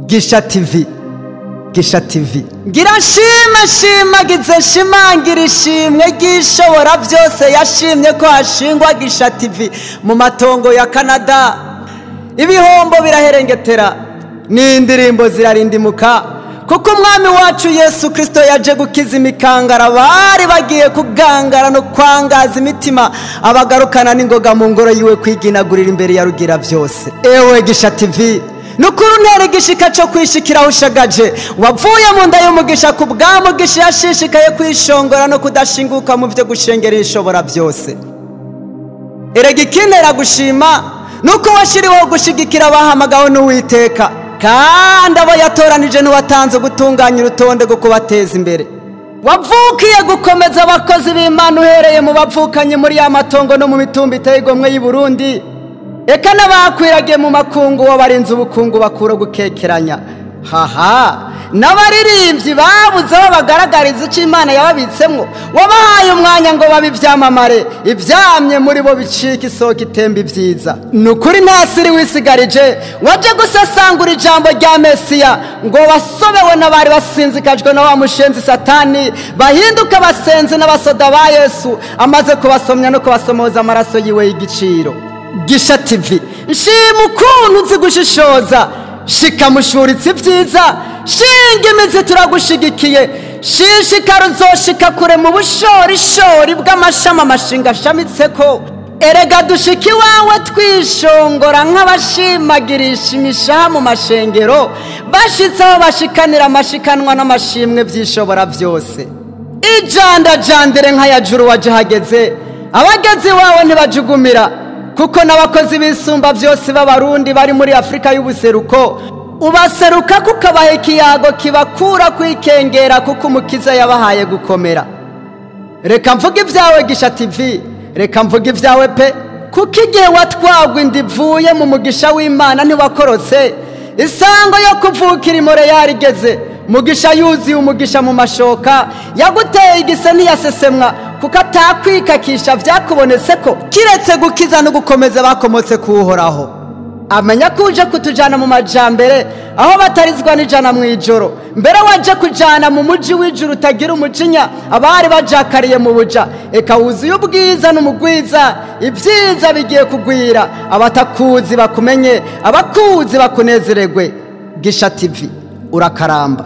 Gisha TV, Gisha TV. Ngira nshima nshimagize nshimangira ishimwe ry'ishobora byose yashimye ko hashingwa Gisha TV mu matongo ya Canada. Ibihombo biraherengetera n'indirimbo zirarindimuka, kuko umwami wacu Yesu Kristo yaje gukiza imikangara bari bagiye kugangara no kwangaza imitima, abagarukana n'ingoga mu ngoro yiwe kwiginagurira imbere ya Rugira byose. Ewe Gisha TV, nukuri untera igishika cyo kwishikira ushagaje, wavuye mu nda y'umugisha ku bwa mugisha yashishikaye kwishongora no kudashinguka mu byo gushengera ishobora byose. Erega ikintera gushima nuko washiriweho gushigikira abahamagawe n'Uwiteka, kandi abo yatoranije n'uwatanze gutunganya urutonde rwo kubateza imbere. Wavukiye gukomeza abakozi b'Imana uhereye mu bavukanye muri ya matongo no mu mitumba iteye igomwe y'i Burundi, eka n'abakwiragiye mu makungu wabarinze ubukungu bakura gukekeranya. Haha, n'abaririmbyi babuze aho bagaragariza icyo Imana yababitsemwo, wabahaye umwanya ngo babe ibyamamare, ibyamye muri bo bicika isoko itemba ibyiza. Ni ukuri nta siri wisigarije, waje gusesangura ijambo rya Mesiya ngo wasobewe n'abari basinzikajwe na wa mushenzi Satani, bahinduka abasenzi n'abasoda ba Yesu, amaze kubasomya no kubasomoza amaraso yiwe y'igiciro. Gisha TV, nshima ukuntu uzi gushishoza, shika mushuritse ibyiza, shinga imizi turagushigikiye, shishikara uzoshika kure mu bushorishori bw'amashami amashinga ashamitseko. Erega dushika iwawe twishongora nk'abashimagirisha imishaha mu mashengero, bashitse aho bashikanira amashikanwa n'amashimwe byishobora byose. Ijandajandire nka juru waje hageze, abagezi iwawe ntibajugumira, kuko n'abakozi b'isumba byose b'Abarundi bari muri Afrika y'ubuseruko ubaseruka kukabaha ikiyago kibakura kwikengera, kuko umukiza yabahaye gukomera. Reka mvuge ibyawe Gisha TV, reka mvuge ibyawe pe, kuko igihe watwagwa inda ivuye mu mugisha w'Imana ntiwakorotse. Isango yo kuvukira imore yarigeze, mugisha yuzuye umugisha mu mashoka, yaguteye igise ntiyasesemwa, kuko atakwikakisha byakubonetse ko kiretse gukiza no gukomeza bakomotse kuhoraho. Amenya ko uje kutujana mu majambere aho batarizwa n'ijana mu ijoro, mbere waje kujana mu muji w'ijuru utagira umujinya abari bajakariye mu buja. Eka wuzuye ubwiza n'umugwiza, ibyiza bigiye kugwira, abatakuzi bakumenye, abakuzi bakunezererwe. Gisha TV, urakaramba.